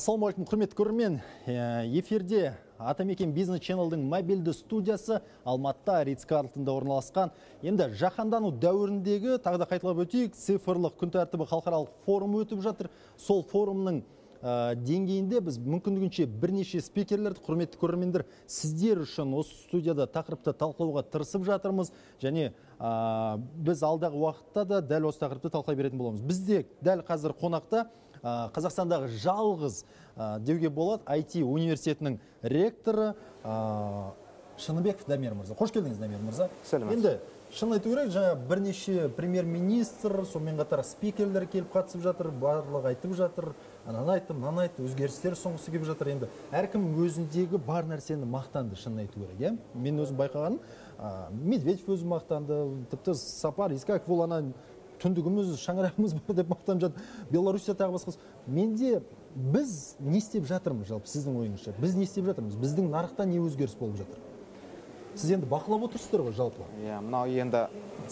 Ассалаумағалейкум, құрметті көрермен. Эфирде Атамекен Бизнес Channel'дың мобильді студиясы Алматыда, Ритц-Карлтонда орналасқан. Енді жаһандану дәуіріндегі, тағы да қайталап өтейік, цифрлық күн тәртібі халықаралық форум өтіп жатыр. Сол форумның деңгейінде біз мүмкіндігінше бірнеше спикерлерді, құрметті көрермендер, сіздер үшін осы студияда тақырыпты талқылауға тырысып жатырмыз. Және біз алдағы уақытта да дәл осы тақырыпты талқылай беретін боламыз. Бізде дәл қазір қонақта Қазақстандағы жалғыз деуге болады IT университетінің ректоры Шыныбеков Дамир мырза. Қош келдіңіз, Дамир мырза. Сәлеметсіз. Енді шын айту керек, жаңа бірнеше премьер-министр, сонымен қатар спикерлер келіп қатысып жатыр, барлығы айтып жатыр, ананы айтты, мынаны айтты, өзгерістер соңғысы келіп жатыр. Енді әркім өзіндегі бар нәрсені мақтанды, шын айту керек, иә? Мен өзім байқағаным, Медведев өзі мақтанды, тіпті Сапар Искаков ол ана түндігіміз, шаңырағымыз бар деп мақтанып жатыр. Белоруссия тағы басқасы. Менде біз не істеп жатырмыз жалпы сіздің ойыңызша? Біз не істеп жатырмыз? Біздің нарықта не өзгеріс болып жатыр? Сіз енді бақылап отырсыздар ғой жалпы. Иә, мынау енді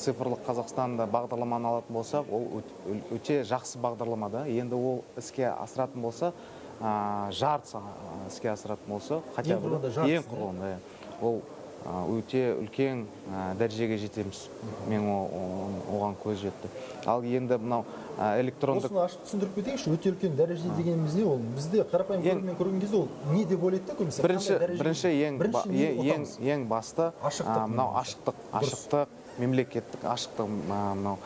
цифрлық Қазақстанда бағдарламаны алатын болсақ, ол өте жақсы бағдарлама да. Енді ол іске асыратын болса, жартысы іске асыратын болса, хотя бы Ең құрығанда жартысы, ең құрығанда, иә. Ол өте үлкен дәрежеге жетеміз. Мен оған көз жетті. Ал енді мынау электрондық Осыны ашып түсіндіріп кетейікші, өте үлкен дәреже дегеніміз не ол? Бізде қарапайым көрермен көрген кезде ол не деп ойлайды да көбінесе? Бірінші, Қандай дәреже? бірінші ең Бірінші не ұтамыз? ең басты, Ашықтық мынау менің ашықтық, ойымша. ашықтық, мемлекеттік ашықтық, мынау,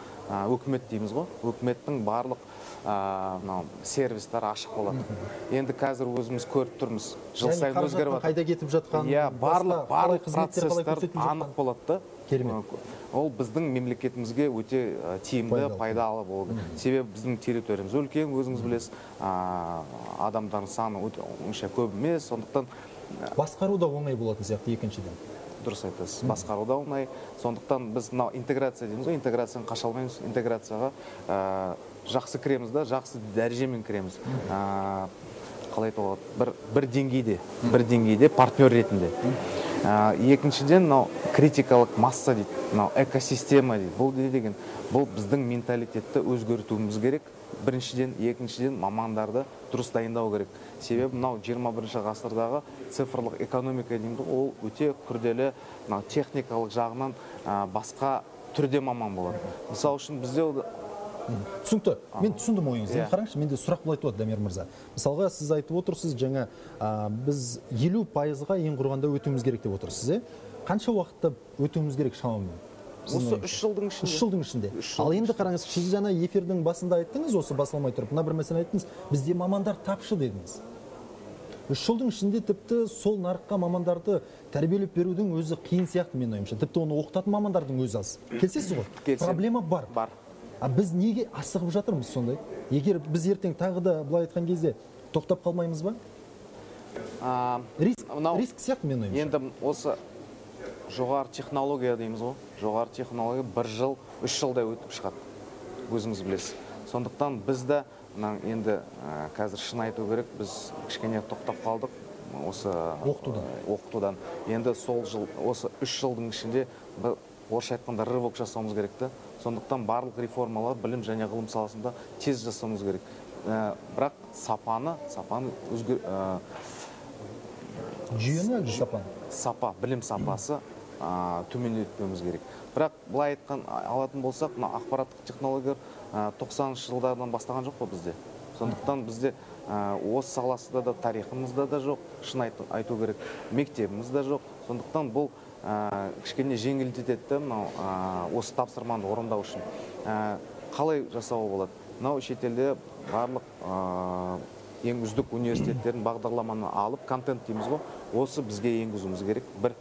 өкімет дейміз ғой. Өкіметтің барлық, мынау сервистер ашық болады. Енді қазір өзіміз көріп тұрмыз. Жыл Және сайын өзгеріп қаражаттың жатыр. қайда кетіп жатқанын, Иә, басқа барлық қалай қызметтер қалай процесстер көрсетіліп жатқанын. анық болады да. Керемет. Ол біздің мемлекетімізге өте тиімді, Пайдалы. пайдалы болды. Себебі біздің территориямыз үлкен, өзіңіз білесіз, адамдардың саны өте онша көп емес, сондықтан басқару да оңай болатын сияқты екіншіден. Дұрыс айтасыз, басқару да оңай. Сондықтан біз мынау интеграция дейміз ғой, интеграцияны қаша алмаймыз, интеграцияға жақсы кіреміз да, жақсы дәрежемен кіреміз. Қалай айтуға болады? Бір деңгейде, бір деңгейде партнер ретінде. Екіншіден, мынау критикалық масса дейді, мынау экосистема дейді. Бұл не деген? Бұл біздің менталитетті өзгертуіміз керек. Біріншіден, екіншіден мамандарды дұрыс дайындау керек. Себебі мынау жиырма бірінші ғасырдағы цифрлық экономика дейміз ғой, ол өте күрделі, мынау техникалық жағынан, басқа түрде маман болады. Мысал үшін бізде ол Түсінікті. Мен түсіндім ойыңызды. Иә. Енді қараңызшы, менде сұрақ былай туады, Дамир мырза. Мысалға, сіз айтып отырсыз, жаңа, біз елу пайызға ең құрығанда өтуіміз керек деп отырсыз, е? Қанша уақытта өтуіміз керек шамамен? Сіздің Осы ойыңызша? үш жылдың ішінде. Үш жылдың ішінде. Үш Ал жылдың енді ішінде. қараңыз, сіз жаңа эфирдің басында айттыңыз, осы басылмай тұрып, мына бір мәселені айттыңыз, бізде мамандар тапшы дедіңіз. Үш жылдың ішінде тіпті сол нарыққа мамандарды тәрбиелеп берудің өзі қиын сияқты менің ойымша. Тіпті оны оқытатын мамандардың өзі аз. Келісесіз ғой? Келісемін. Проблема бар. Бар. А біз неге асығып жатырмыз сондай? Егер біз ертең тағы да былай айтқан кезде тоқтап қалмаймыз ба? Риск сияқты менің ойымша. Енді осы жоғары технология дейміз ғой. Жоғары технология бір жыл, үш жылдай өтіп шығады. Өзіңіз білесіз. Сондықтан біз де мына енді, қазір шын айту керек, біз кішкене тоқтап қалдық осы Оқытудан. Оқытудан. Енді сол жыл, осы үш жылдың ішінде бір, орысша айтқанда рывок жасауымыз керек та. Сондықтан барлық реформалар білім және ғылым саласында тез жасауымыз керек. Бірақ сапаны өзгер, Жүйені әлде сапаны? Сапа, білім сапасы, төмендетпеуіміз керек. Бірақ былай айтқан, алатын болсақ, мына ақпараттық технологиялар, тоқсаныншы жылдардан бастаған жоқ қой бізде. Сондықтан бізде, осы саласында да тарихымызда да жоқ, шын айту керек, мектебіміз де жоқ. Сондықтан бұл, кішкене жеңілдетеді де мынау, осы тапсырманы орындау үшін. Қалай жасауға болады? Мынау шетелде барлық, ең үздік университеттердің бағдарламаны алып, контент дейміз ғой, осы бізге енгізуіміз керек. Бір,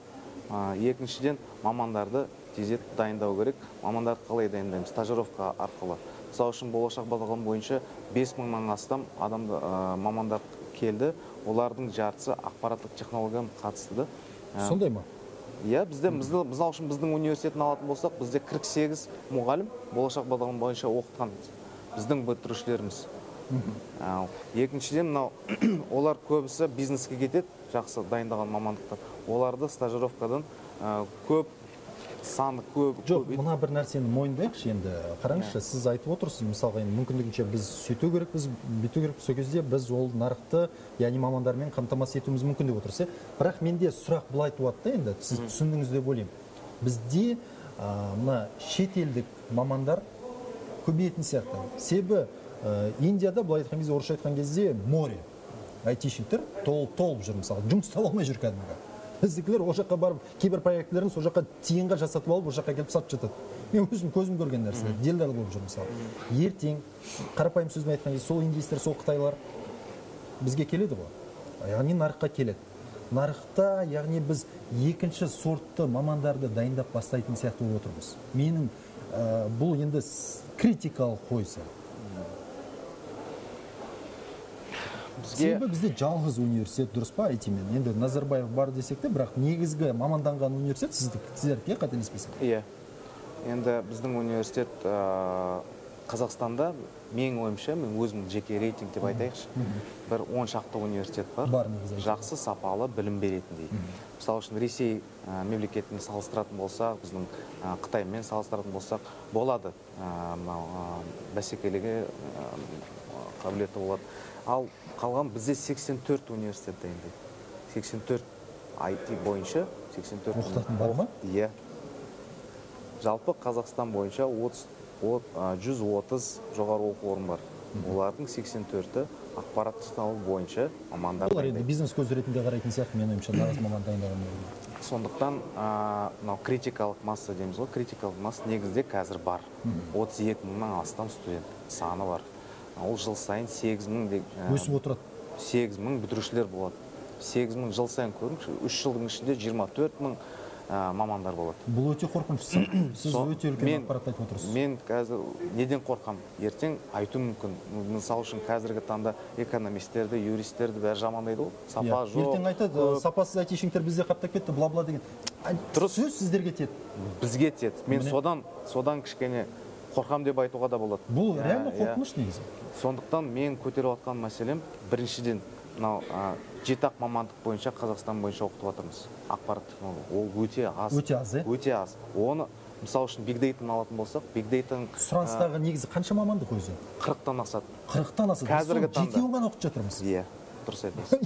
екіншіден, мамандарды тездетіп дайындау керек. Мамандарды қалай дайындаймыз? Стажировка арқылы. Мысал үшін, болашақ бағдарлама бойынша бес мыңнан астам адамды, мамандар келді. Олардың жартысы ақпараттық технологияға қатысты да. Сондай ма? Иә, мысал үшін, біздің университетін алатын болсақ, бізде қырық сегіз мұғалім болашақ бағдарлама бойынша оқытқан біздің бітірушілеріміз. Ал, екіншіден, мынау, олар көбісі бизнеске кетеді, жақсы дайындалған мамандықтар. Оларды стажировкадан, көп Саны көп. Жоқ, мына бір нәрсені мойындайықшы енді. Қараңызшы, сіз айтып отырсыз, мысалға енді мүмкіндігінше біз сөйту керекпіз, бүйту керекпіз, сол кезде біз ол нарықты, яғни мамандармен қамтамасыз етуіміз мүмкін деп отырсыз. Бірақ менде сұрақ былай туады да енді, сіз түсіндіңіз деп ойлаймын. Бізде мына шетелдік мамандар көбейетін сияқты. Себебі Индияда, былай айтқан кезде, орысша айтқан кезде море айтишниктер толып жүр, мысалы, жұмыс таба алмай жүр кәдімгі. Біздікілер ол жаққа барып, кейбір проектілерін сол жаққа тиынға жасатып алып, ол жаққа келіп сатып жатады. Мен өзім көзім көрген нәрсе, делдал болып жүр мысалы. Ертең, қарапайым сөзбен айтқан кезде, сол индейстер, сол қытайлар бізге келеді ғой. Яғни нарыққа келеді. Нарықта, яғни біз екінші сортты мамандарды дайындап бастайтын сияқты болып отырмыз. Менің бұл енді критикалық қойса. Себебі бізде жалғыз университет, дұрыс па, IT-мен. Енді Назарбаев бар десек те, бірақ негізгі маманданған университет сіздерге қателеспесем. Иә. Енді біздің университет Қазақстанда, менің ойымша, мен өзімнің жеке рейтинг деп айтайықшы, бір 10 шақты университет бар. Бар негізі. Жақсы, сапалы білім беретіндей. Мысалы үшін Ресей мемлекетімен салыстыратын болсақ, біздің Қытаймен салыстыратын болсақ, болады. Мынау бәсекелігі қабілеті болады. Ал қалған бізде 84 университет дайындайды. 84 IT бойынша 84 оқытатын бар ма? Иә. Жалпы Қазақстан бойынша 130 жоғары оқу орны бар. Олардың 84-і ақпараттық технология бойынша мамандар. Олар енді бизнес көз ретінде қарайтын сияқты, менің ойымша, нағыз маман дайындаған. Сондықтан мынау критикалық масса дейміз ғой, критикалық масса негізде қазір бар. 32 мыңнан астам студент саны бар. Ол жыл сайын 8 мың өсіп отырады. 8 мың бітірушілер болады. 8 мың жыл сайын көріңізші, 3 жылдың ішінде 24 мың мамандар болады. Бұл өте қорқынышты. Сіз өте үлкен ақпарат айтып отырсыз. Мен қазір неден қорқам? Ертең айту мүмкін. Мысалы үшін қазіргі таңда экономистерді, юристтерді бәрі жамандайды ғой. Сапа жоқ. Ертең айтады, сапасыз айтишниктер бізде қаптап кетті, бла-бла деген. Дұрыс. Сөз сіздерге тиеді. Бізге тиеді. Мен содан кішкене қорқам деп айтуға да болады. Бұл реально қорқыныш негізі. Сондықтан мен көтеріп жатқан мәселем біріншіден мынау жеті-ақ мамандық бойынша Қазақстан бойынша оқытып жатырмыз. Ақпараттық технология. Ол өте аз. Өте аз, е? Өте аз. Оны мысалы үшін Big Data-ны алатын болсақ, Big Data-ның сұраныстағы негізі қанша мамандық өзі? 40-тан асады. 40-тан асады. Қазіргі таңда. Жетеуін ғана оқытып жатырмыз. Иә, дұрыс айтасыз.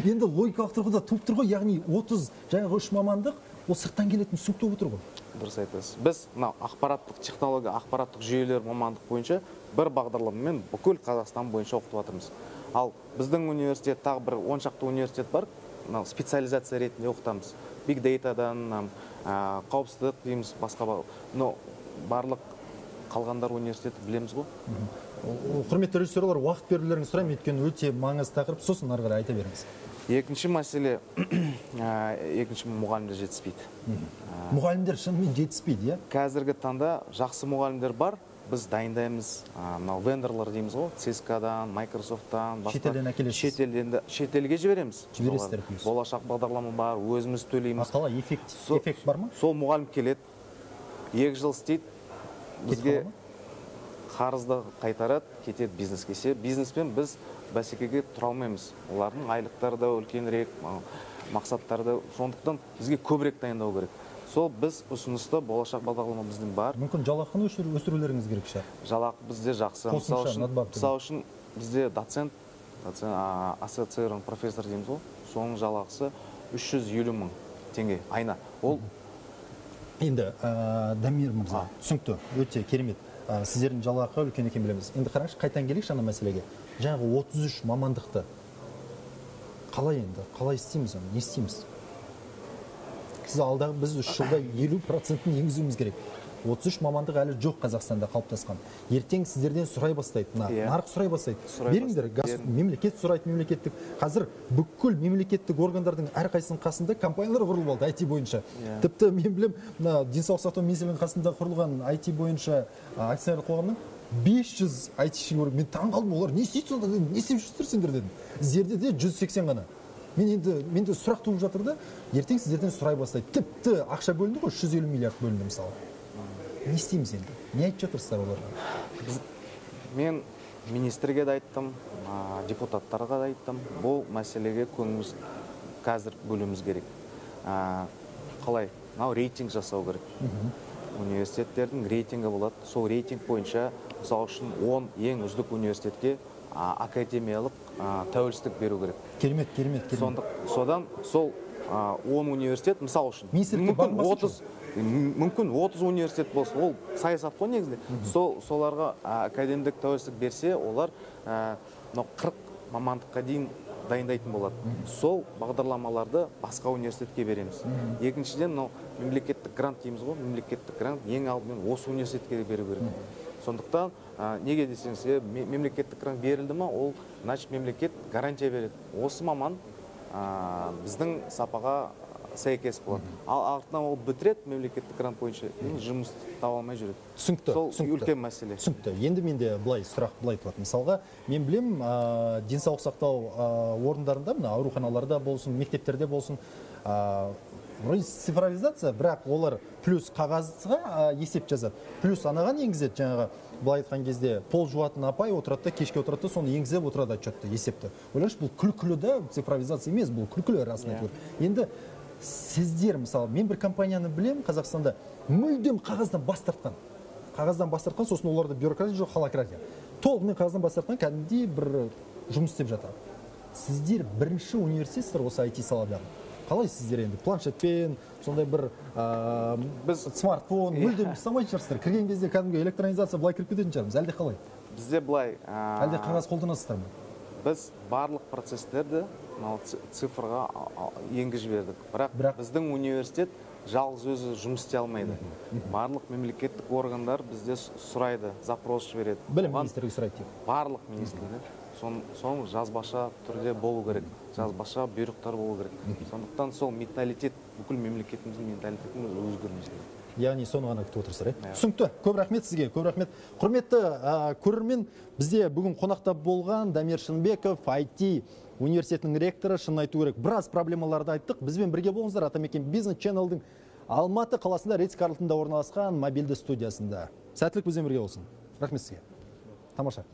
Енді логикалық тұрғыда туып тұр ғой, яғни 30 жаңағы 3 мамандық ол сырттан келетін түсінікті болып отыр ғой. Дұрыс айтасыз. Біз мынау ақпараттық технология, ақпараттық жүйелер мамандық бойынша бір бағдарламамен бүкіл Қазақстан бойынша оқытып жатырмыз. Ал біздің университет, тағы бір 10 шақты университет бар, мынау специализация ретінде оқытамыз. Big Data-дан, қауіпсіздік дейміз, басқа, но барлық қалғандар университеті білеміз ғой. Құрметті режиссерлар, уақыт берулеріңізді сұраймын, өйткені өте маңызды тақырып, сосын ары қарай айта беріңіз. Екінші мәселе, екінші мұғалімдер жетіспейді. Мұғалімдер шынымен жетіспейді, иә? Қазіргі таңда жақсы мұғалімдер бар, біз дайындаймыз, мынау вендорлар дейміз ғой, Cisco-дан, Microsoft-тан, басқа шетелден әкелесіз. Шетелге жібереміз. Жібересіздер плюс. Болашақ бағдарлама бар, өзіміз төлейміз. А қалай, эффект бар ма? Сол мұғалім келеді, 2 жыл істейді, бізге қарызды қайтарады, кетеді бизнеске. Бизнеспен біз бәсекеге тұра алмаймыз. Олардың айлықтары да үлкенірек, мақсаттары да, сондықтан бізге көбірек дайындау керек. Сол біз ұсынысты, болашақ бағдарлама біздің бар. Мүмкін жалақыны өсірулеріңіз керек шығар. Жалақы бізде жақсы. Мысалы үшін бізде доцент, ассоциированный профессор дейміз ғой, соның жалақысы 350 мың теңге айына. Ол енді Дамир мырза, түсінікті, өте керемет. Сіздердің жалақы үлкен екенін білеміз. Енді қараңызшы, қайтан келейікші ана мәселеге. Жаңағы 33 мамандықты қалай енді, қалай істейміз оны, не істейміз? Сіз алдағы біз 3 жылда 50%-ін енгізуіміз керек. 33 мамандық әлі жоқ Қазақстанда қалыптасқан. Ертең сіздерден сұрай бастайды, нарық сұрай бастайды. Беріңдер, мемлекет сұрайды, мемлекеттік. Қазір бүкіл мемлекеттік органдардың әрқайсысының қасында компаниялар құрылып алды IT бойынша. Тіпті мен білем, мына денсаулық сақтау министрлігінің қасында құрылған IT бойынша акционерлік қоғамның 500 IT-ші бар. Мен таң қалдым, олар не істейді сонда, не істеп жүрсіздер сендер дедім. Зердеде 180 ғана. Мен енді, менде сұрақ туып жатыр да, ертең сіздерден сұрай бастайды. Тіпті ақша бөлінді ғой, 350 миллиард бөлінді мысалы. Не істейміз енді? Не айтып жатырсыздар оларға? Мен министрге де айттым, депутаттарға да айттым. Бұл мәселеге көңіліміз қазір бөлуіміз керек. Қалай? Мынау рейтинг жасау керек. Университеттердің рейтингі болады. Сол рейтинг бойынша, мысалы үшін, 10 ең үздік университетке академиялық тәуелсіздік беру керек. Керемет, керемет, керемет. Содан сол 10 университет, мысалы үшін, Министрлікке мүмкін бағынбасыншы. 30, мүмкін 30 университет болсын, ол саясат қой негізінде. Соларға академиялық тәуелсіздік берсе, олар мынау 40 мамандыққа дейін дайындайтын болады. Сол бағдарламаларды басқа университетке береміз. Екіншіден, мынау мемлекеттік грант дейміз ғой, мемлекеттік грант ең алдымен осы университетке беру керек. Сондықтан, неге десеңіз, мемлекеттік грант берілді ма, ол, значит, мемлекет гарантия береді. Осы маман біздің сапаға сәйкес болады. Ал артынан ол бітіреді мемлекеттік грант бойынша, енді жұмыс таба алмай жүреді. Түсінікті, Сол түсінікті. үлкен мәселе. Түсінікті. Енді менде былай сұрақ былай туады. Мысалға, мен білем, денсаулық сақтау орындарында, мына ауруханаларда болсын, мектептерде болсын, вроде цифровизация, бірақ олар плюс қағазға есеп жазады, плюс анаған енгізеді, жаңағы былай айтқан кезде пол жуатын апай отырады да, кешке отырады да, соны енгізіп отырады отчетты, есепті. Ойлаңызшы, бұл күлкілі да, цифровизация емес, бұл күлкілі, расын айту керек. Енді сіздер, мысалы, мен бір компанияны білемін Қазақстанда, мүлдем қағаздан бас тартқан. Қағаздан бас тартқан, сосын оларда бюрократия жоқ, холакратия. Толығымен қағаздан бас тартқан, кәдімгідей бір жұмыс істеп жатыр. Сіздер бірінші университетсіздер осы IT саладағы. Қалай сіздер енді планшетпен, сондай бір, Біз смартфон мүлдем ұстамайтын шығарсыздар. Кірген кезде кәдімгі электронизация былай кіріп кететін шығармыз. Әлде қалай? Бізде былай, Әлде қағаз қолданасыздар ма? Біз барлық процесстерді мынау цифрға енгізіп жібердік. Бірақ біздің университет жалғыз өзі жұмыс істей алмайды. Барлық мемлекеттік органдар бізде сұрайды, запрос жібереді. Білім Оған министрлігі сұрайды деп. Барлық министрліктер. Соны жазбаша түрде болу керек, жазбаша бұйрықтар болу керек. Сондықтан сол менталитет, бүкіл мемлекетіміздің менталитетін өзгеруіміз керек. Яғни соны ғана күтіп отырсыздар, е? Иә. Түсінікті. Көп рахмет сізге, көп рахмет. Құрметті көрермен, бізде бүгін қонақта болған Дамир Шынбеков, IT университетінің ректоры. Шынын айту керек, біраз проблемаларды айттық. Бізбен бірге болыңыздар. Атамекен Бизнес Channel'дың Алматы қаласында Ритц Карлтонда орналасқан мобильді студиясында. Сәттілік бізбен бірге болсын. Рахмет сізге. Тамаша.